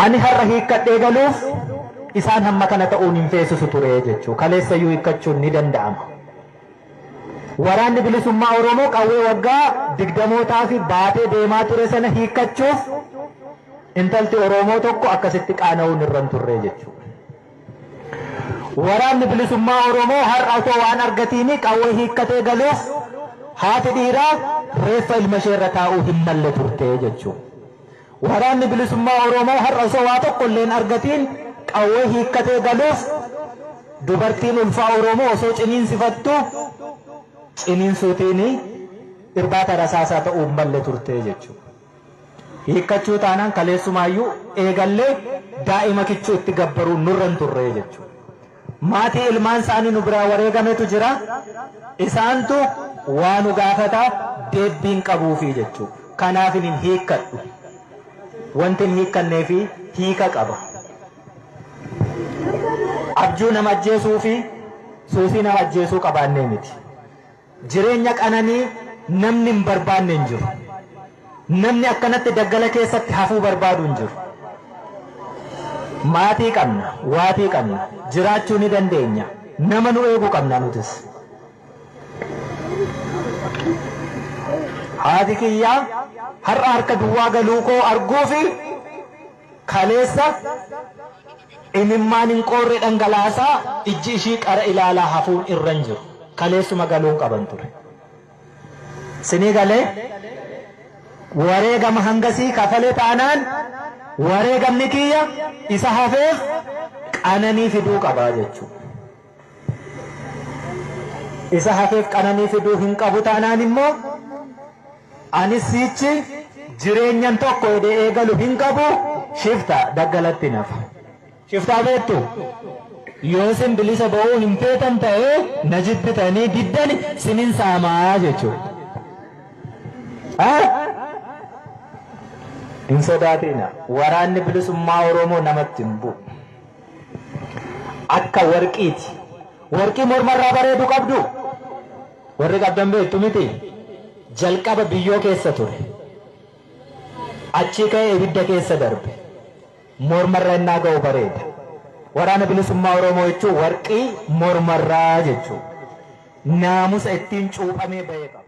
Ani har'a hiikkadhee galuuf isaan hamma kana ta'uun hin feesisu ture jechuu. Kaleessayyuu hiikkachuun ni danda'ama. Waraanni Bilisummaa Oromoo qawwee waggaa digdamootaa fi baatee deemaa ture sana hiikkachuuf intalti Oromoo tokko akkasitti qaana'uun irra hin turre jechuudha. Waraanni Bilisummaa Oromoo har'a otoo waan argatiinii qawwee hiikkatee galuuf haati dhiiraa reeffa ilma ishee irra taa'uu hin malle turte jechuudha. Waraanni Bilisummaa Oromoo har'a osoo waa tokko illee hin argatiin qawwee hiikkatee galuuf dubartiin ulfaa Oromoo osoo ciniinsifattu ciniinsuutiin irbaata rasaasaa ta'uu hin malle turte jechuudha. Hiikkachuu taanaan kaleessumaayyuu eegallee daa'ima kichuu itti gabbaruun nurra hin turre jechuudha. Maatii ilmaan isaanii nu biraa wareegametu jira. Isaantu waa nu gaafata deebbiin qabuufi jechuudha. Kanaafin hin hiikkadhu. Wanti hin hiikkanneefi hiika qaba. Abjuu nama ajjeesuu fi suusii nama ajjeesuu qabaannee miti. Jireenya qananii namni hin barbaanne hin jiru. Namni akkanatti daggala keessatti hafuu barbaadu hin jiru. Maatii qabna, waatii qabna, jiraachuu ni dandeenya. Nama nu eegu qabna nutis. Haati kiyyaa har'a harka duwwaa galuu koo arguu fi kaleessa imimmaan hin qoorre dhangalaasaa ijji ishii qara ilaalaa hafuun irra hin jiru. Kaleessuma galuun qaban ture. Sinii galee wareegama hangasii kafale taanaan wareegamni kiyya isa hafeef qananii fiduu qabaa jechuudha. Isa hafeef qananii fiduu hin qabu taanaan immoo anis siichi jireenyan tokko jedhee eegalu hin qabu shifta daggalatti nafa. Shiftaa beektu? Yoo sin bilisa ba'uu hin feetan ta'ee na jibbitanii diddani sinin saamaa jechuudha. Hin sodaatina. Waraanni bilisummaa Oromoo namatti hin bu'u. Akka warqiiti. Warqii mormarraa bareedu qabdu? Warri qabdan beektu miti? Jalqaba biyyoo keessa ture. Achii ka'ee ibidda keessa darbe. Mormarra innaa ga'u bareeda. Waraana Bilisummaa Oromoo jechuun warqii mormarraa jechuudha. Naamusa ittiin cuuphamee ba'e qaba.